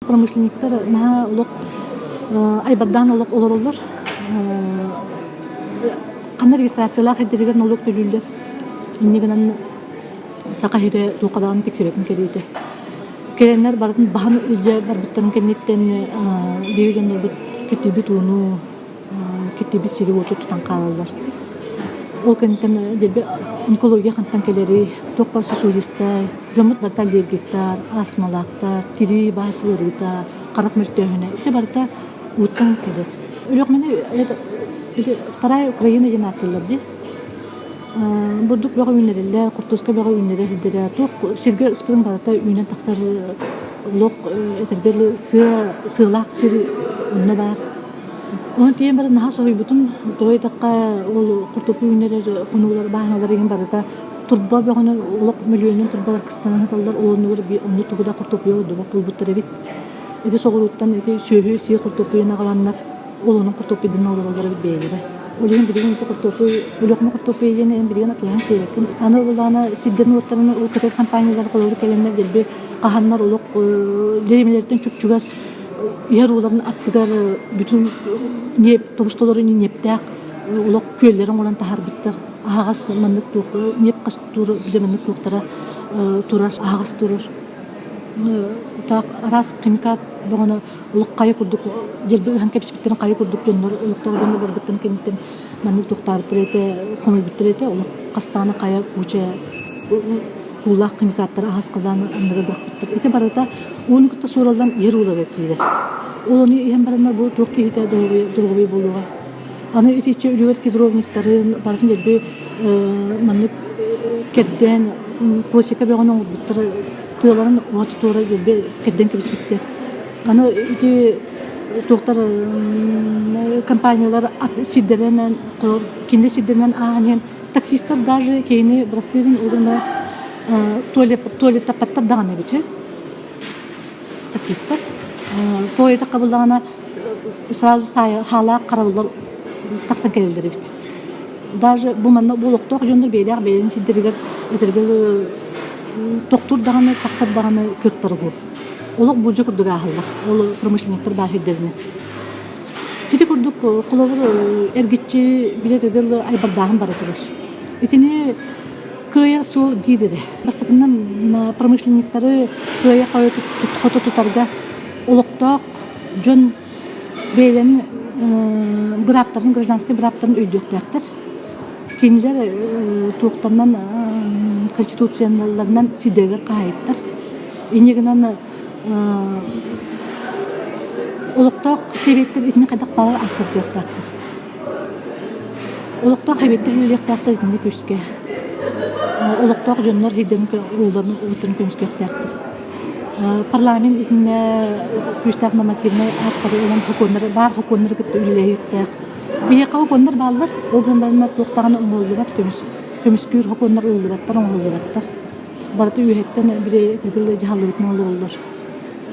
Промышленниктар наһаа олох айбардаан олох олороллор. Ханна регистрациялаах эрдэригэр нолуок төлүүллэр. Инньэ гынан Саха сирэ туохха тиксибэтин кэриэтэ. Кэлэннэр барытын баһан илдьэ барбыттарын кэнниттэн биһиги дьоннорбут киртийбит ууну, киртийбит сири-уоту тутан хаалаллар. Ол кэнниттэн дэлби онкология хантан кэлэрий, туох баар сосудистай, дьоммут барыта аллергиктар, астмалаахтар, тирии баас ыарыыта, харах мөлтөөһүнэ ити барыта ууттан кэлэр. Өлүөхүмэни это вторая Украина диэн ааттыыллар дии. Бурдук бөҕө үүннэриллэр, хортуоска бөҕө үүннэрэ сылдьара. Туох сиргэ ыспытын барыта үүнэн тахсар олох этэргэ дылы сыа сыалаах сир онно баар. Онон тиийэн баран наһаа соһуйбутум. Тоҕо диэтэххэ ол хортуоппуй үүннэрэр хонуулар, бааһыналар иһин барыта турба бөҕөнөн олох мөлүйүөнүнэн турбалар кыстанан сыталлар. Ол оннугар онно тугу да хортуоппуйа олордубат буолбуттар эбит. Ити соҕурууттан ити сүөһү сиир хортуоппуйун аҕаланнар ол онон хортуоппуйданан олороллор эбит бэйэлэрэ. Ол иһин билигин ити хортуоппуй, Өлүөхүмэ хортуоппуйа диэн эн билигин атыылаһан сиэбэккин. Аны ыллаҕына сирдэрин-уоттарын ол кытар компаниялар холобур кэлэннэр дэлби хаһаннар олох дэриэбинэлэртэн чуп-чугас иһэр ууларын аттыгар бүтүн ньиэп тобус толору ньиэптээх олох күөллэри оҥорон таһаарбыттар. Аһаҕас маннык туох ньиэп хас тур бile маннык туохтара турар аһаҕас турар. Так араас химикат бөҕөнү олох хайа курдук дьэлби ыһан кэбиспиттэрин хайа курдук дьоннор олохтоох дьоннор барбыттарын кэнниттэн маннык туохтаабыттар этэ хомуйбуттар этэ олох хастаана хайа куча куулаах химикаттары аһас халаан анныгар бырахпыттар ити барыта ууну кытта суураллан иһэр ууларга киирэр ол ону иһэн бараннар бу туох киһитэ доруобуйа буолуоҕа аны итиччэ үлүгэр кедровниктарын барытын дэлби маннык кэрдээн просека бөҕөнү оҥорбуттар тыаларын уһата туора дэлби кэрдэн кэбиспиттэр Аны ити туохтар компаниялар сирдэринэн кинилэр сирдэринэн ааһан иһэн таксистар даже киһини бырастыырын уонна туалеттаппаттар даҕаны эбит таксистар туалета хабыллаҕына сразу хаалаах харабыллар тахсан кэлэллэр эбит даже бу манна бу олохтоох дьоннор бэйэлээх бэйэлэрин сирдэригэр этэргэ тохтуур даҕаны тахсар даҕаны кыахтара суох Олох булдьа курдук ааһаллар. Ол промышленниктар баар сирдэринэн. Ити курдук холобур эргиччи билэ төгөл айбардааһын бара турар. Итини кыайар суол биир эрэ. Бастакынан промышленниктары кыайа хото тутарга олохтоох дьон бэйэлэрин бырааптарын, гражданскай бырааптарын өйдүөхтээхтэр. Кинилэр туохтарынан конституцияларынан сирдэригэр хаһаайыттар. Инньэ гынан олохтоох сэбиэттэр итини хайдах баҕарар ахсарбыахтаахтар. Олохтоох сэбиэттэр үлэлиэхтээхтэр итинник күүскэ. Олохтоох дьоннор сирдэрин ууларын уутарын көмүскүөхтээхтэр. Парламент итиннэ күүстээх нормативнай ааттары ылан сокуоннары баар сокуоннары кытта үлэлэһиэхтээх. Биһиэхэ сокуоннар бааллар, ол гынан баран туох даҕаны оҥоһуллубат көмүс көмүскүүр сокуоннар ылыллыбаттар, оҥоһуллубаттар. Барыта үөһэттэн били дьаһаллыбытынан олороллор.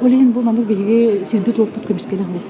Ол иһин бу маннык биһиги сирбит-уоппут көмүскэлэ суох.